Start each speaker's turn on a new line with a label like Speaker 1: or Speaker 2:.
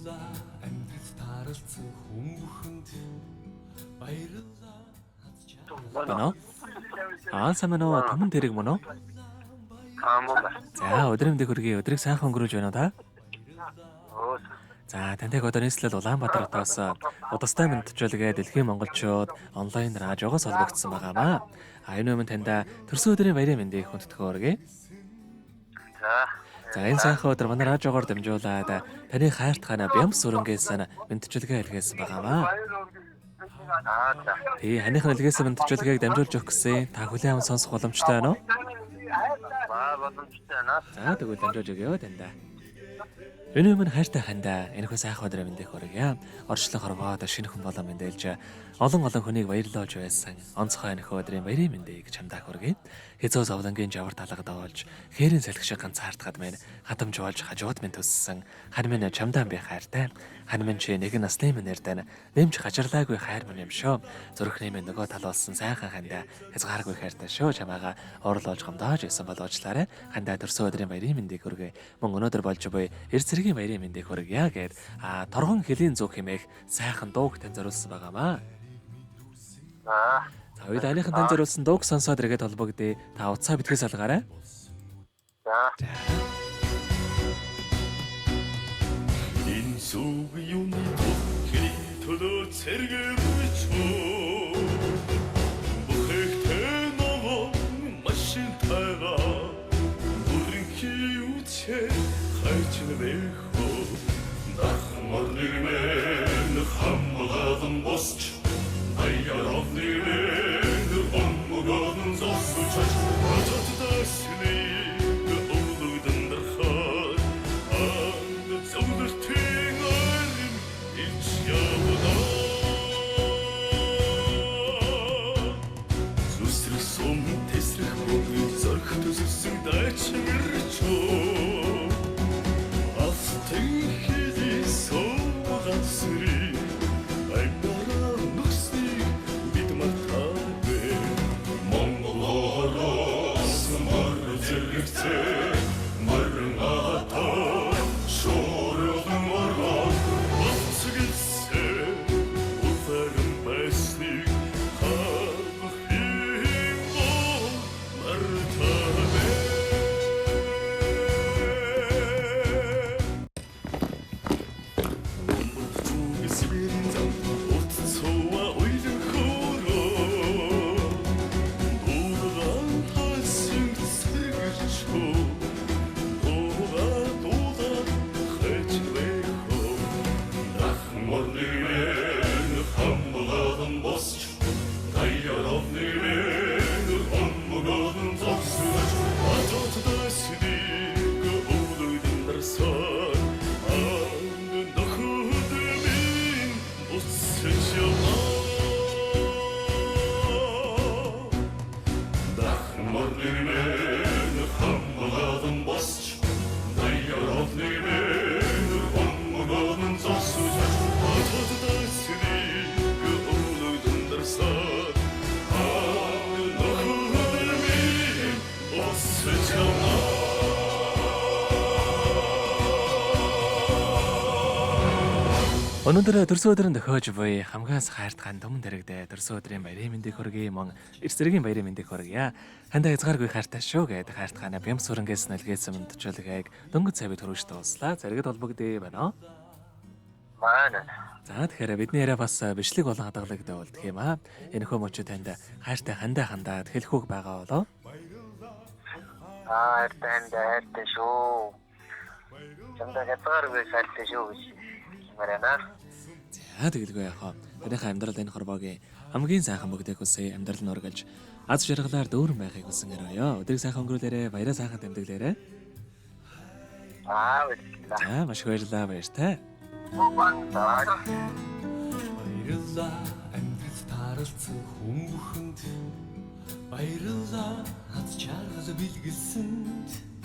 Speaker 1: Баярлалаа амьдрал тааралцсан хүн бүхэнд. Баярлалаа аз жаргал.
Speaker 2: Байна уу? Аа, сайн байна уу? Түмэн тэрэг мөн үү?
Speaker 3: Аа, мөн байна.
Speaker 2: За, өдрийн мэндийг хүргэе. Өдрийг сайхан өнгөрүүлж байна уу та?
Speaker 3: Өө.
Speaker 2: За, тантай одоо нийслэл Улаанбаатар хотоос удастай мэдчилгээ дэлхийн монголчууд онлайн радиогоос холбогдсон байгаамаа. А энэ өмнө таньда төрсөн өдрийн баярын мэндийг хүндэтгэх өргөе.
Speaker 3: За.
Speaker 2: За, энэ сайхан өдөр манай радиогоор дамжуулаад таны хайрт хана Бямс сүрэнгээс мэдчилгээ илгээсэн байгаамаа.
Speaker 3: Аа, за.
Speaker 2: Тий, ханых нь илгээсэн мэдчилгээг дамжуулж өгөх гэсэн. Та хүлээн аван сонсох боломжтой байна уу?
Speaker 3: Баа, боломжтой байна.
Speaker 2: За, тэгвэл дамжуулж өгөө таньда. Энэ өмнө хайртай хандаа энэхүү сайхан өдрийн мэндийг хүргье. Орчлон хорвоод шинэ хүн болон мэндэлж олон олон хүнийг баярлуулж байсан онцгой энэхүү өдрийн баярын мэндийг чамдаа хүргье. Хязуу зовлонгийн жавар талгад олж хээрийн салхи шиг ганцаардахад минь хатамж болж хажууд минь төссөн хан минь чамдаа би хайртай. Хан минь чи нэгэн насны минь эрдэн нэмж хажирлаагүй хайр минь юм шүү. Зүрхний минь нөгөө тал болсон сайхан хандаа хязгааргүй хайртай шүү. Чамаага уурлуулж гомдоож исэн бол уучлаарай. Хандаа төрсөн өдрийн баярын мэндийг хүргэе. Мөн өнөөдөр болж буй эр цэргийн баярын мэндийг хүргье гэд торгон хөлийн зүг хэмээх сайхан дууг тань зориулсан байгаамаа.
Speaker 3: За.
Speaker 2: За, үед аныхан тань зориулсан дууг сонсоод эргээд холбогдъё. Та утсаа битгий салгаарай.
Speaker 3: За.
Speaker 1: Энэ зүг юуны туххий төлөө цэргэрчүү. Бүхэхтэй ногоо машин тайга бүрэнхий үчээ хайчин бэхөө. Нах морнигмэн хамгаалан босч аяровнигмэн омгоодон зогсож очотдасны өвлөгдөн дархаар анд зөвлөртийн ойрын илч явна. Зүсрэх сум тэсрэх бүгийг зорих төсөсөн дайчмэрчөө. Алтын хилий суугансрий амьдараа нүхснийг бид мартаагүй. Монгол ороос мор зэрэгцээ морин ата шуурган ороод боцгэлсээ уфэрэн байсныг хавхин бол мартаагүй. Сибирийн зам урт цуваа уйлан хөөрөө. Дуулган хасан цэргэрчөө. Дууга дууга хайчвэхөө. Нах морнигмэн хамгаалан босч даяровнигмэн омгоодон зогсож атотдаснийг өвлөгдөн дарсан анд нөхөд минь буцаж явна. Дах морнигмэн хамгаалан босч даяровнигмэн омгоодон зогсож атотдаснийг өвлөгдөн дарсан анд нөхөд минь буцаж явна.
Speaker 2: Өнөөдөр төрсөн өдрийн төхөөж буй хамгаас хайрт ган түмэн тэрэгдээ төрсөн өдрийн баярын мэндийг хүргэе мөн эр цэргийн баярын мэндийг хүргье. Хандаа хязгааргүй хайртай шүү гэд хайрт хана Бямс сүрэнгээс нэлгээсэн мэдчилгээг дөнгөж цай бид хөрвж дууслаа. Зэрэгэд холбогдъё байна уу?
Speaker 3: Маань.
Speaker 2: За, тэгэхээр бидний яриа бас бичлэг болон хадгалагдав болдго юм аа. Энэхүү мөчө танд хайртай хандаа хандаад хэлэх үг байгаа болов?
Speaker 3: Аа, хайртай хандаа хайртай шүү. Чамдаа хязгааргүй хайртай шүү гэж хэлмээр байна.
Speaker 2: За, тэгэлгүй яах вэ? Таныхаа амьдрал энэ хорвоогийн хамгийн сайхан бүгдийг хүсье. Амьдрал нь үргэлж аз жаргалаар дүүрэн байхыг хүсэн өрөөё. Өдрийг сайхан өнгөрүүлээрэ, баяраа сайхан тэмдэглээрэ.
Speaker 3: Аа, баярлалаа.
Speaker 2: За, маш их баярлалаа, баяртай.
Speaker 3: За.
Speaker 1: Баярлалаа амьдрал тааралцсан хүн бүхэнд. Баярлалаа аз жаргал бэлгэлсэнд.